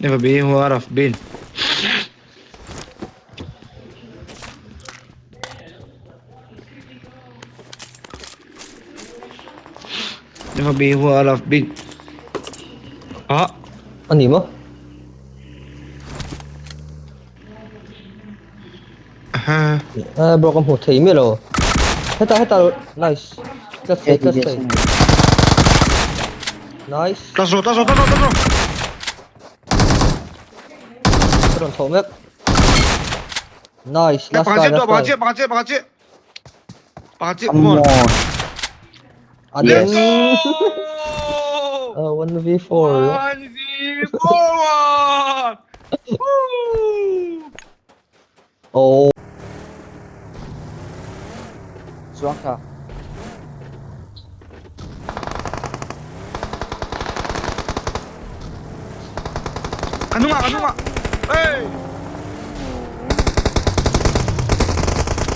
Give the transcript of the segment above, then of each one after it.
Never be who are of been. Never be who are of been. Ah. Ani maw? Aha. Eh bro ka hmu thei miah lo. Heta heta nice. Class thei class thei. Nice. Class ro class ro class ro class ro. Ka rawn tho mek. Nice last guy last guy. Pakhat chiah pakhat chiah pakhat chiah. Come on. Let's go. 1v4. 1v4. Woo. Oh. Chuang tha. Ka hnungah, ka hnungah. Hey!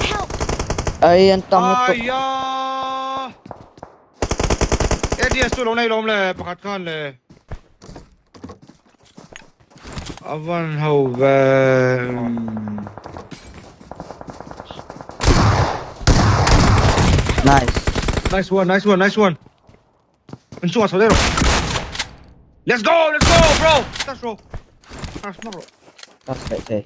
Help! Ai an tam lutuk. Aiya! ADS chu lo nei lawm le, pakhat khan le. A van ho ve. Nice. Nice one, nice one, nice one. An chungah chho daih rawh. Let's go, let's go bro. Touch rawh. Touch hmak rawh. Touch leh thei.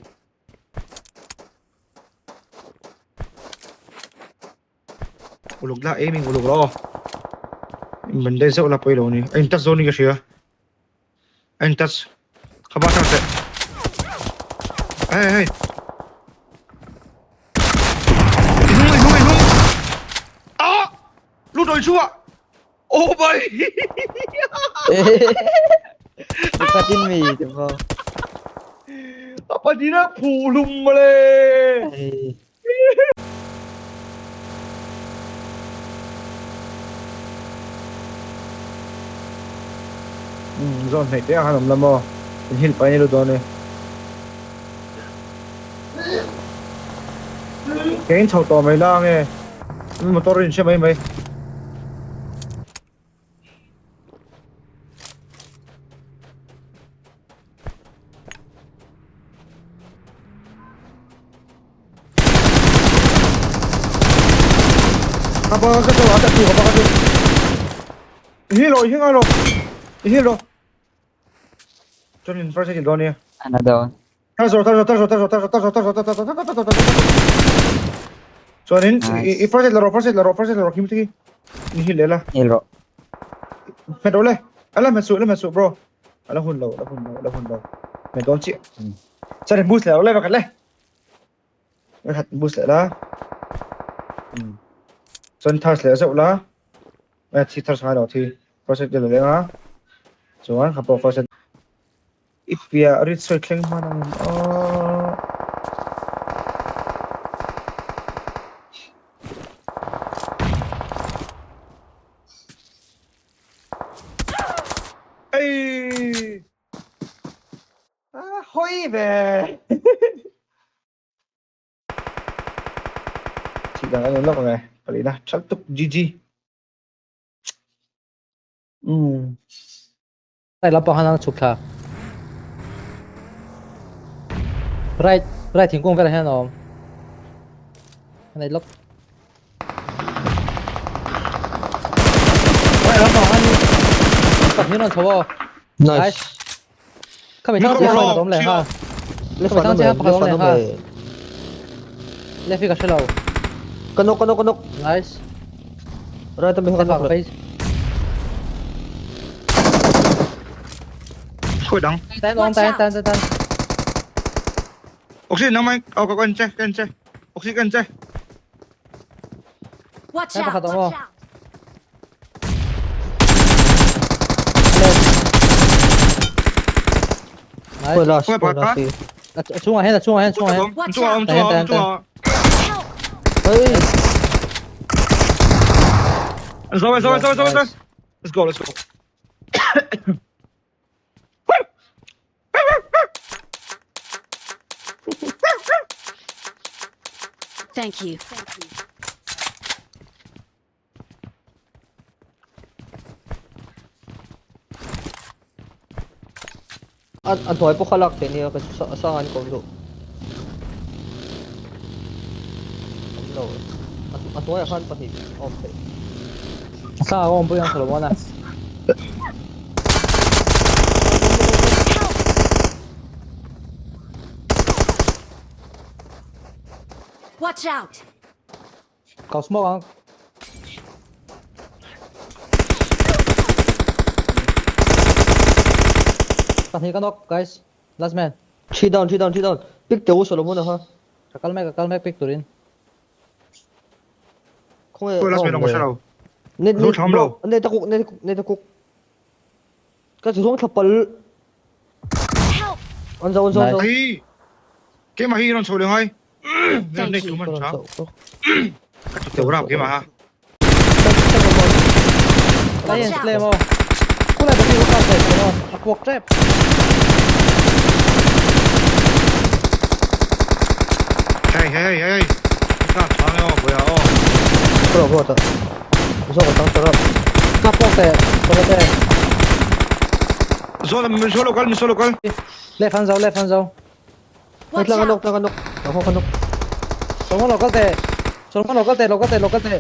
Uluk la aiming uluk rawh aw. In ban daih zeuh la pawi lo ni. A in touch dawn ni ka hria. A in touch. Kha ba touch leh. Hey hey. I hnung i hnung i hnung. Ah! Lut oi chu ah. Oh my. Patin mi te pawh. A patin a phu hlum mawle. Umm zawn hnaih te a han awm la maw in hil pahin i lut dawn e. Keng chho tawh mai la ange motor in hre mai mai. Ka ka ka ka ka ka ka Hi lo hi nga lo. Hi lo. Chuan in first aid dawn nia. Ana dawn. Tar zo tar zo tar zo tar zo tar zo tar zo tar zo tar zo tar zo tar zo Chuan in i first aid la rawh first aid la rawh first aid la rawh kim tiki. In hi leh la. Hil rawh. Hmet rawh le. Ala hmet suh ala hmet suh bro. Ala hun lo ala hun lo ala hun lo. Hmet dawn chiah. Chuan in boost leh rawh le pakhat le. Pakhat boost leh la. Chuan thirst leh zeuh la. Thi thirst ngai lo thi. First aid la leh anga. Chuan kha pawh first aid. I piah rit sawi thleng hman ang em aw. Ei! A hawi ve! Thih dang an awm lawk ang e. Palina ṭhal tuk GG. Umm. Right lampang han an chhuk thla. Right, right thingkung velah hian a awm. A nei lawk. Right lampang han pahnih rawn chho aw. Nice. Khami thang chiah pakhat awm leh ha. Khami thang chiah pakhat awm leh ha. Left hi ka hre lo. Ka nok ka nok ka nok. Nice. Right ami ka nok le. Khawi dang. Tan awm tan tan tan. Oxy nang mai oh ka en che ka en che. Oxy ka en che. Watch Tan out! pakhat awm aw. Nice. Khawi last Khawi khawi pakhat last hi. A chungah hian a chungah hian chungah hian. Awm chungah awm chungah awm chungah. Help! Hey. Zo zo zo zo zo. Let's go let's go. Thank you. A hnuai pawh kha lak theih nia ka sang an ko duh. Awm lo. A hnuaiah khan pahnih a awm theih. A thla a awm pawh hian Solomon a. Help! Watch out! Kau smoke ang. Pahnih ka knock guys. Last man. Three down, three down, three down. Pick teh u Solomon a kha. Ka kal mek, ka kal mek pick turin. Khawnge Khawi last man awm awm ka le? hre lo. Net Zo net tham bro, lo. net a cook, net a cook, net a cook. Ka zu zawng thla pal. Help! An zo, an zo, an zo. Nice. Ai. Keimah hi rawn chho leh ngai. Thank Nei you. tu man Ka rawn tha. chho. Ka tu teu rap keimah ha. Lions Watch play out! mo. Kulai ba ni ka play mo. A kwok trap. Hey hey hey hey. Ka thang yo boya o. Bro, bro, ta. Zo ka tang sarap. Ka pok te. Solo te. Zo mi solo kal mi solo kal. Left hand zo, left hand zo. Wait Watch lang out! anok, lang anok. Ako kanok. Solomon lo kal te. Solomon lo kal te, lo kal te, lo kal te.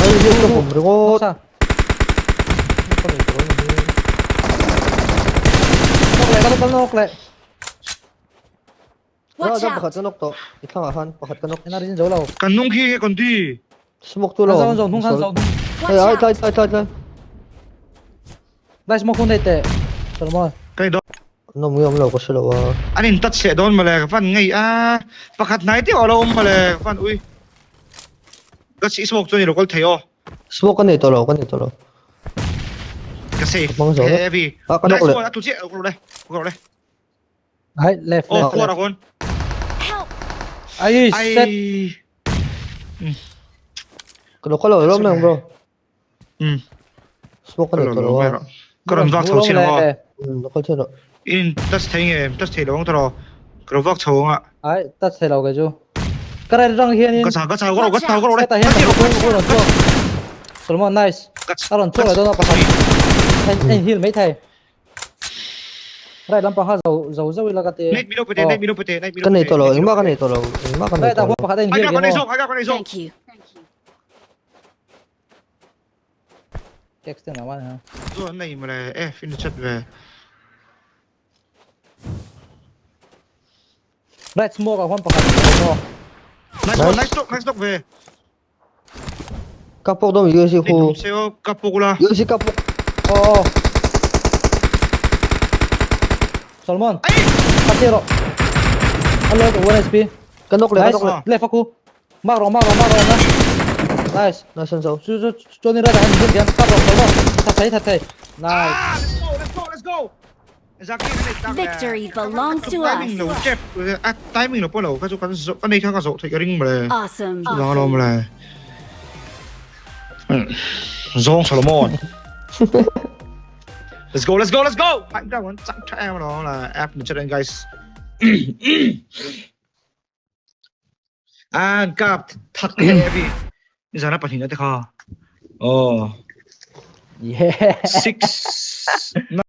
Ay, hindi ko bumringot. Sa. Nok le, ka nok le. Watch out! Pakhat kanok to. Itlang ahan, pakhat kanok. Ena rin zo lo. Kan nung khi ke kon di. Smoke tu lo. Zo zo, nung khan zo. Ay, Watch ay, out! tay, tay, tay, tay. Dai smoke hun dei te. Solomon. Kai do. Ano mo yung lo ko sila wa. An in touch leh dawn mawle ka fan ngei a. Pakhat hnai deuh a lo awm mawle ka fan ui. Ka sih smoke chuan i lo kal thei aw. Smoke ka nei tawh lo, ka nei tawh lo. Ka safe Hmang zo vek. heavy. Ah, ka nawk Nice leh. one a tu chiah ka rawh le. Ka rawh le. Ai left Aw left khuar left. a kawn. Help! Ai Ai. set. Ka lo ka lo lawm mai ang bro. Umm. Smoke ka Ka nei lo tawh lo lo mai a. rawh. Ka rawn vak chho chin ang aw. Umm, lo kal chin rawh. In touch thei nge em? Touch thei lo ang tawh rawh. Ka lo vak chho ang a. Ai touch thei lo kei chu. Ka red rang hianin Ka chau ka chau ka rawh ka chau ka rawh le. hetah hian ka rawh rawn chhuak. Solomon nice. A rawn chhuak leh dawn a pakhat. En en heal mai thei. Right lampang kha zo zo zo ila ka ti. Nate milo pete nate milo pete nate milo Ka nei tawh lo, engmah ka nei tawh lo, engmah ka nei Right ah tawh lo. huan pakhat a in heal Ai ka ve nei maw? zawk, ai ka nei zawk. Thank you. Text te naman ha. Zo an nei mawle e fin chat ve. Right smoke ah huan pakhat maw. Nice one, nice knock, nice knock ve. Ka pawk dawn UAC khu. Nei tum se aw, ka pawk ula. UAC ka pawk. Aw aw. Solomon. Ka ti rawh. A lo 1 HP. Ka knock leh, ka knock leh. Nice. Left a khu. Mark rawh, mark rawh, mark rawh na. Nice. Nice an zo. Chu chu chuan in right ah hian hian kap rawh Solomon. That thei, that thei. Nice. Ah, let's go, let's go, let's go. Victory belongs to us. Timing lo chep a timing lo pawh lo kha chu kan zawh ka nei kha ka zawh theih ka ring mawle. Awesome. Chuvang alawm mawle. Zawng Solomon. Let's go, let's go, let's go. Ai ka wan chak tha em lo la app ni chat guys. An kap thak heavy. Ni zana pahnih na te kha. Oh. Yeah. 6